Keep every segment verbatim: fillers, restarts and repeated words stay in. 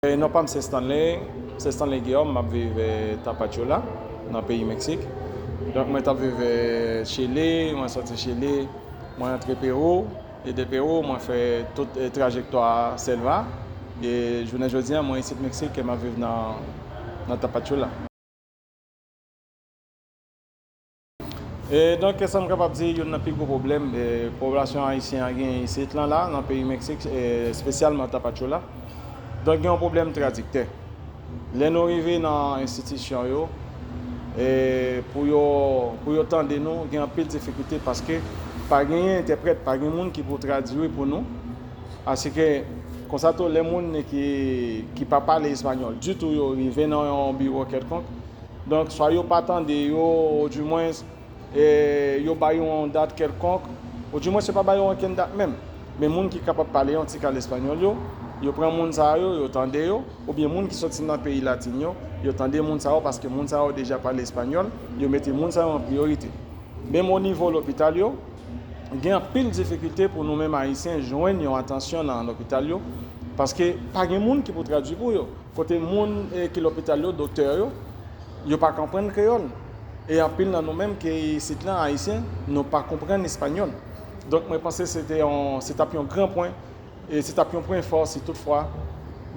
E non pa m se Stanley, se Stanley Guillaume, m ap viv, eh, Tapachula, nan peyi Meksik. Donk, mwen t ap viv, eh, Chili, mwen sòti Chili, mwen antre Pewou, e de Pewou, mwen fè tout, eh, trajektwa Selva. E jounen jodi a, mwen isit Meksik, e m ap viv nan, nan Tapachula. E donk, sa m kapab di, youn nan pi gwo pwoblèm, e, popilasyon ayisyen an genyen isit lan la, nan peyi Meksik, e, espesyalman Tapachula. Donk, gen yon pwoblèm tradiktè. Lè nou rive nan enstitisyon yo, e, pou yo, pou yo tande nou, gen anpil difikilte paske pa genyen entèprèt, pa gen moun ki pou tradui pou nou. Asike, konsa tou, lè moun ki, ki pa pale espanyòl ditou yo rive nan yon biwo kèlkonk, donk, swa yo pa tande yo, oudimwens, e, yo ba yo yon dat kèlkonk, oudimwens, yo pa ba yo okenn dat menm. Men moun ki kapab pale yon ti kal espanyòl yo, yo pran moun sa yo, yo tande yo, oubyen moun ki soti nan peyi latin yo, yo tande moun sa yo, paske moun sa yo deja pale espanyòl, yo mete moun sa yo an priyorite. Menm o nivo lopital yo, gen anpil difikilte pou nou menm Ayisyen jwenn yon atansyon nan lopital yo, paske pa gen moun ki pou tradui pou yo. Kote moun, eh, ki lopital yo, doktè yo, yo pa konprann kreyòl. E anpil nan nou menm ki isit lan, Ayisyen, nou pa konprann espanyòl. Donk, mwen panse se te yon, se t ap yon gran pwen, e se t ap yon pwen fò si toutfwa.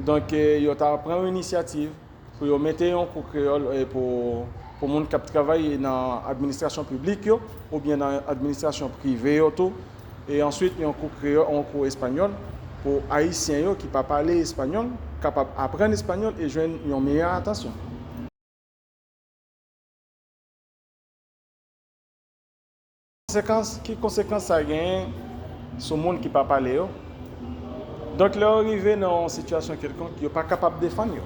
Donk, eh, yo ta pran yon inisyativ pou yo mete yon kou kreyòl, eh, pou, pou moun k ap travay nan administrasyon piblik yo, oubyen nan administrasyon prive yo tou. E answit, yon kou kreyòl, yon kou espanyòl, pou Ayisyen yo ki pa pale espanyòl, kapab aprann espanyòl e jwenn yon meyè atansyon. Konsekans, ki konsekans sa genyen sou moun ki pa pale yo? Donk, lè yo rive nan yon sitiyasyon kèlkonk, yo pa kapab defann yo.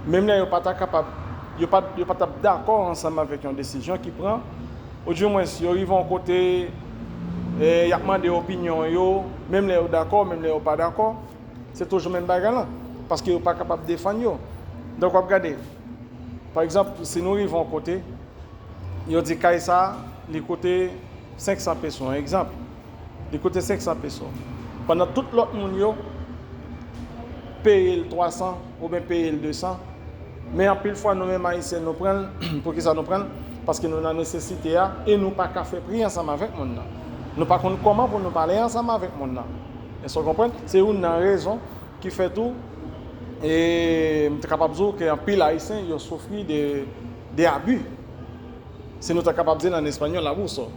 Menm lè yo pa ta kapab, yo pa, yo pa t ap dakò ansanm avèk yon desizyon ki pran, oudimwens, yo rive yon kote, e, y ap mande opinyon yo, menm lè yo dakò, menm lè yo pa dakò, se toujou menm bagay lan, paske yo pa kapab defann yo. Donk, w ap gade, pa egzanp, si nou rive yon kote, yo di kay sa, li koute senk san peso, yon egzanp. Li koute senk san peso. Pandan tout lòt moun yo peye l twa san oubyen peye l de san. Men anpil fwa, nou menm Ayisyen, nou pran l. Poukisa nou pran l? Paske nou nan nesesite a e nou pa ka fè pri ansanm avèk moun nan. Nou pa konn kòman pou nou pale ansanm avèk moun nan. Èske w konprann? Se youn nan rezon ki fè tou, e m te kapab di w ke anpil Ayisyen, yo soufri de, de abi. Si nou ta kapab di l an espanyòl, abuso,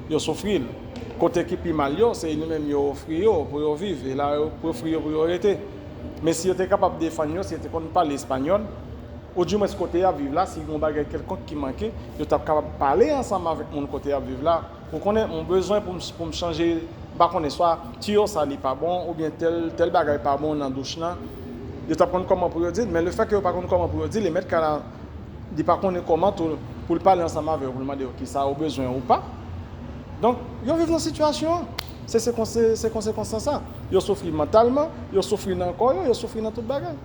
yo soufri l. Kote ki pi mal yo, se li menm yo ofri yo pou yo viv, e la yo ofri yo pou yo rete. Men si yo te kapab defann yo, si yo te konn pale espanyòl, oudimwens kote y ap viv la, si gen yon bagay kèlkonk ki manke, yo t ap kapab pale ansanm avèk moun kote y ap viv la. Ou konnen, mwen bezwen pou m, pou m chanje, m pa konnen, swa tiyo sa li pa bon, oubyen tèl, tèl bagay pa bon nan douch lan. Yo t ap konn kòman pou yo di l, men lefètke yo pa konn kòman pou yo di l, e mèt kay la, li pa konnen kòman tou pou l pale ansanm avè yo, pou l mande yo kisa yo bezwen ou pa. Donk, yo viv nan sitiyasyon an. Se, se konse-, se konsekans lan sa. Yo soufri mantalman, yo soufri nan kò yo, yo soufri nan tout bagay.